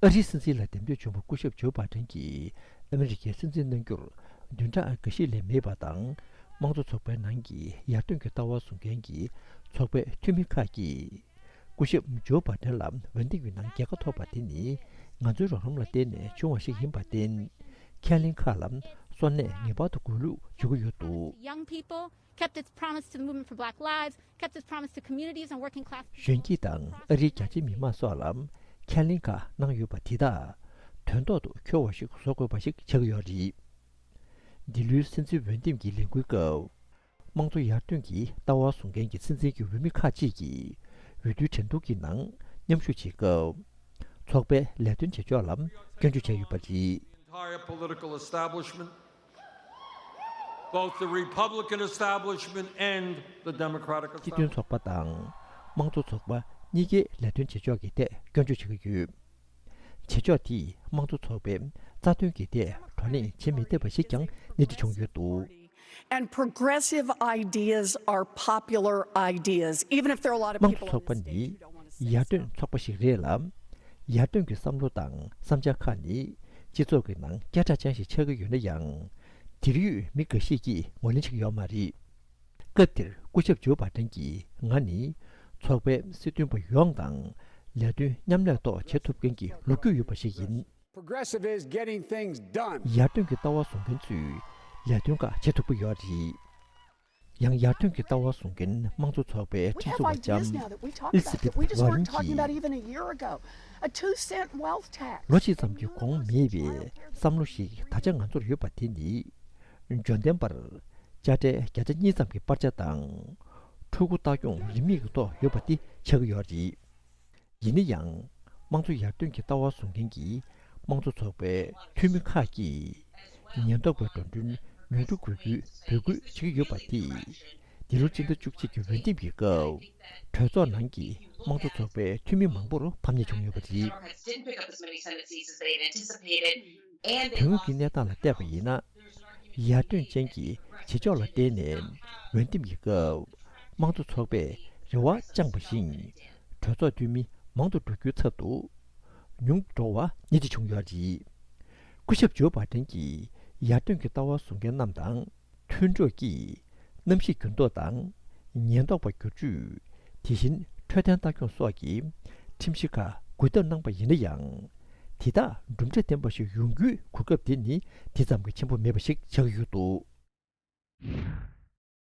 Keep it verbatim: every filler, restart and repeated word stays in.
ཨ་རིའི་སྲིད་འཛིན་ལ་འདེམས་ཐོན་བྱུང་བ་སྐུ་ཞབས་ཇོ་བྷ་ཏན་གྱིས་ཨ་མི་རི་ཀའི་སྲིད་འཛིན་གནང་རྒྱུར་བདུན་ཕྲག་འགའ་ཤས་ལས་མེད་པ་དང་། དམངས་གཙོ་ཚོགས་པའི་ནང་གི་ཡར་ཐོན་གྱི་ལྟ་བ་བཟུང་མཁན་གྱི་ཚོགས་པའི་འཐུས་མི་ཁག་གིས། སྐུ་ཞབས་ཇོ་བྷ་ཏན་ལ་འོས་འདེམས་ཀྱི་ནང་རྒྱལ་ཁ་ཐོབ་པ་དེ་ནི་ང་ཚོའི་རོགས་རམ་ལ་བརྟེན་ནས་བྱུང་བ་ཞིག་ཡིན་པར་བརྟེན། ཁས་ལེན་ཁག་ལ་སོར་གནས་ངེས་པར་དུ་དགོས་ལུགས་བརྗོད་ཀྱི་ཡོད་འདུག Young people kept its promise to the Movement for Black Lives, kept its promise to communities and working class. གཞོན་སྐྱེས་དང་ཨ་རིའི་རྒྱ་ཆེའི་མི་མང་སོགས་ལ་ཁས་ལེན་ཁག་གནང་ཡོད་པ་དེ་དག་དོན་ཐོག་ཏུ་འཁྱོལ་བ་ཞིག་བཟོ་དགོས་པ་ཞིག་ཆགས་ཀྱི་ཡོད་རེད། འདི་ལོའི་སྲིད་འཛིན་འོས་འདེམས་ཀྱི་ལས་འགུལ་སྐབས། དམངས་གཙོ་ཡར་ཐོན་གྱི་ལྟ་བ་བཟུང་མཁན་གྱི་སྲིད་འཛིན་གྱི་འོས་མི་ཁག་ཅིག་གིས་འོས་བསྡུའི་འགྲན་བསྡུར་གྱི་ནང་མཉམ་ཞུགས་བྱེད་སྐབས། ཚོགས་པའི་ལས་དོན་བྱེད་ཕྱོགས་ལ་སྐྱོན་བརྗོད་བྱས་ཡོད་པ་རེད། The entire political establishment, both the Republican establishment and the Democratic སྤྱི་མཐུན་ཚོགས་པ་དང་དམངས་གཙོ་ཚོགས་པ་གཉིས་ཀའི་ལས་དོན་བྱེད་ཕྱོགས་ཀྱི་ཐད་སྐྱོན་བརྗོད་བྱེད་ཀྱི་ཡོད། བྱེད་ཕྱོགས་དེས་དམངས་གཙོ་ཚོགས་པའི་རྩ་དོན་གྱི་ཐད་བགྲོ་གླེང་བྱེད་མི་ཐུབ་པ་ཞིག་ཀྱང་སྣེ་ཁྲིད་བྱུང་ཡོད་འདུག And progressive ideas are popular ideas, even if there are a lot of དམངས་people གཙོ་ཚོགས་པ་ནི་ཡར་ཐོན་ཚོགས་པ་ཞིག་རེད་ལ། ཡར་ཐོན་གྱི་བསམ་བློ་དང་བསམ་འཆར་ཁག་ནི་སྤྱི་ཚོགས་ཀྱི་ནང་སྐད་གྲགས་ཅན་ཞིག་ཆགས་ཀྱི་ཡོད་ན་ཡང་། དེར་ཡོད་མི་འགའ་ཤས་ཀྱིས་ངོས་ལེན་བྱེད་ཀྱི་ཡོད་མ་རེད། སྐབས་དེར་སྐུ་ཞབས་ཇོ་བྷ་ཏན་གྱིས། ང་ནི་ཚོགས་པའི་སྲིད་དོན་པ་ཡོངས་དང་ལས་དོན་མཉམ་ལས་ཐོག་བྱེད་ཐུབ་མཁན་གྱི་ལོ་རྒྱུས་ཡོད་པ་ཞིག་ཡིན། Progressive is getting things done. ཡར་ཐོན་གྱི་ལྟ་བ་བཟུང་མཁན་ཚོས་ལས་དོན་ཁག་བྱེད་ཐུབ་ཀྱི་ཡོད་རེད། ཡང་ཡར་ཐོན་གྱི་ལྟ་བ་བཟུང་མཁན་དམངས་གཙོ་ཚོགས་པའི་We ཁྲིམས་have བཟོ་བ་ལྕམ་ideas now that we talk about that ཨེལ་སི་བྷེད་ཝོ་རན་གྱིས། We just weren't talking about even a year ago. A two cent wealth tax. ལོ་གཅིག་ཙམ་གྱི་གོང་མེད་པའི་བསམ་བློ་ཞིག་ད་ཆ་ང་ཚོར་ཡོད་པ་དེ་ནི། འབྱོར་ལྡན་པར་དཔྱ་ཁྲལ་བརྒྱ་ཆ་གཉིས་ཙམ་གྱི་སྤར་ཆ་དང་། ཕྲུ་གུ་ལྟ་སྐྱོང་རིན་མེད་ཀྱི་ཐོག་ཡོད་པ་དེ་ཆགས་ཀྱི་ཡོད་རེད། ཡིན་ན་ཡང་། དམངས་གཙོ་ཡར་ཐོན་གྱི་ལྟ་བ་བཟུང་མཁན་གྱི་དམངས་གཙོ་ཚོགས་པའི་འཐུས་མི་ཁག་གིས། ཉེན་རྟོག་པའི་འགྲོ་གྲོན་ཉུང་འཕྲི་དགོས་རྒྱུའི་འབོད་སྐུལ་བྱེད་ཀྱི་ཡོད་པ་དེས། འདི་ལོ་སྤྱི་ཟླ་བཅུ་གཅིག་གི་འོས་འདེམས་ཀྱི་སྐབས། གྲོས་ཚོགས་ནང་གི་དམངས་གཙོ་ཚོགས་པའི་འཐུས་མི་མང་པོར་ཕམ་ཉེས་བྱུང་ཡོད་པ་རེད། དོན་དངོས་ཀྱི་གནས་སྟངས་ལ་བལྟས་པ་ཡིན་ན། ཡར་ཐོན་ཅན་གྱི་བྱེད་ཕྱོགས་ལ་བརྟེན་ནས་འོས་འདེམས་ཀྱི་སྐབས་དམངས་གཙོ་ཚོགས་པས་རེ་བ་བཅངས་པ་བཞིན་གྲོས་ཚོགས་འཐུས་མི་མང་དུ་འགྲོ་རྒྱུའི་ཚབ་ཏུ་ཉུང་དུ་འགྲོ་བ་ཉིན་དེ་བྱུང་ཡོད་རེད། སྐུ་ཞབས་ཇོ་བྷ་ཏན་གྱིས་ཡར་ཐོན་གྱི་ལྟ་བ་བཟུང་མཁན་རྣམས་དང་མཐུན་གྲོགས་ཀྱིས་གནམ་གཤིས་འགྱུར་ལྡོག་དང་ཉེན་རྟོག་པ་བསྒྱུར་བཅོས། དེ་བཞིན་འཕྲོད་བསྟེན་ལྟ་སྐྱོང་སོགས་ཀྱི་ཁྲིམས་གཞི་ཁག་གུས་བཏབ་གནང་པ་ཡིན་ན་ཡང་། དེ་དག་གྲུབ་འབྲས་ལྡན་པ་ཞིག་ཡོང་རྒྱུའི་གོ་སྐབས་དེ་ནི་དེ་ཙམ་གྱི་ཆེན་པོ་མེད་པ་ཞིག་ཆགས་ཀྱི་ཡོད་འདུག